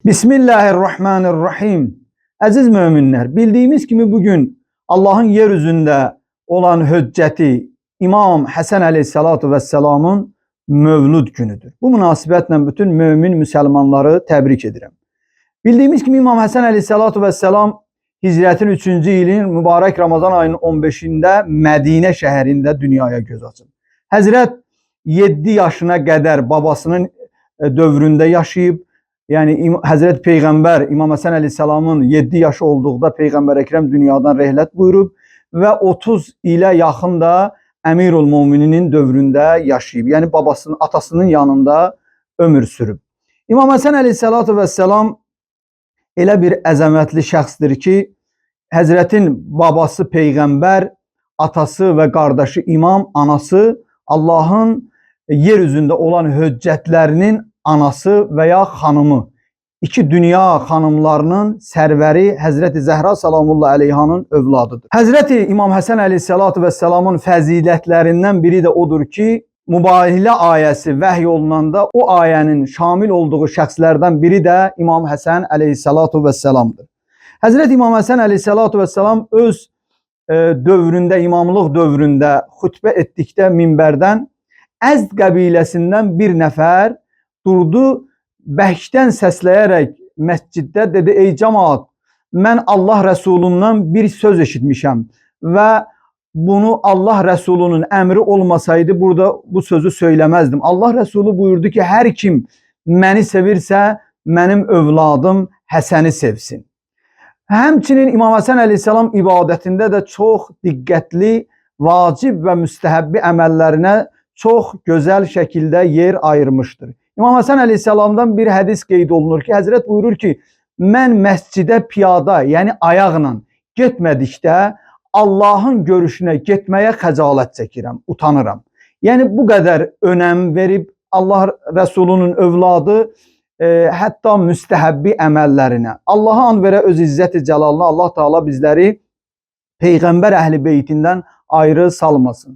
Bismillahirrahmanirrahim. Əziz möminlər, bildiyimiz kimi bugün Allahın yer üzündə olan höccəti İmam Həsən əleyhissalatu vesselamın mövlud günüdür. Bu münasibətlə bütün mömin müsəlmanları təbrik edirəm. Bildiyimiz kimi İmam Həsən əleyhissalatu vesselam hicrətin 3-cü ilin mübarək Ramazan ayının 15-də Mədinə şəhərində dünyaya göz açıb. Həzrət 7 yaşına qədər babasının dövründə yaşayıb. Yəni Həzrət Peyğəmbər İmam Həsən əleyhissalamın 7 yaşı olduqda Peyğəmbər Əkrəm dünyadan rəhlət buyurub və 30 ilə yaxın da Əmirul Mömininin dövründə yaşayıb. Yəni babasının, atasının yanında ömür sürüb. İmam Həsən əleyhissalatu vesselam elə bir əzəmətli şəxsdir ki, Həzrətin babası Peyğəmbər, atası və qardaşı İmam, anası Allahın yer üzündə olan höccətlərinin anası və ya xanımı. İki dünya xanımlarının sərvəri Həzrəti Zəhra salamullah əleyhanın övladıdır. Həzrəti İmam Həsən əleyhissalatu vesselamın fəzilətlərindən biri də odur ki, Mübahilə ayəsi vəhy olunanda o ayənin şamil olduğu şəxslərdən biri də İmam Həsən əleyhissalatu vesselamdır. Həzrəti İmam Həsən əleyhissalatu vesselam öz dövründə, imamlıq dövründə xütbə etdikdə minbərdən Əzd qəbiləsindən bir nəfər durdu, bəhkdən səsləyərək məsciddə dedi: "Ey cemaat, mən Allah Rəsulundan bir söz eşitmişəm və bunu Allah Rəsulunun əmri olmasaydı burada bu sözü söyləməzdim. Allah Rəsulu buyurdu ki, hər kim məni sevirsə, mənim övladım Həsəni sevsin." Həmçinin İmam Həsən əleyhissalam ibadətində də çox diqqətli, vacib və müstəhəbbi əməllərinə çox gözəl şəkildə yer ayırmışdır. İmam Həsən əleyhissalamdan bir hədis qeyd olunur ki, Həzrət buyurur ki, mən məscidə piyada, yəni ayaqla getmədikdə Allahın görüşünə getməyə xəcalət çəkirəm, utanıram. Yəni bu qədər önəm verib Allah Rəsulunun övladı hətta müstəhəbbi əməllərinə. Allaha and verə öz izzəti cəlalına Allah Taala bizləri Peyğəmbər əhli beytindən ayrı salmasın.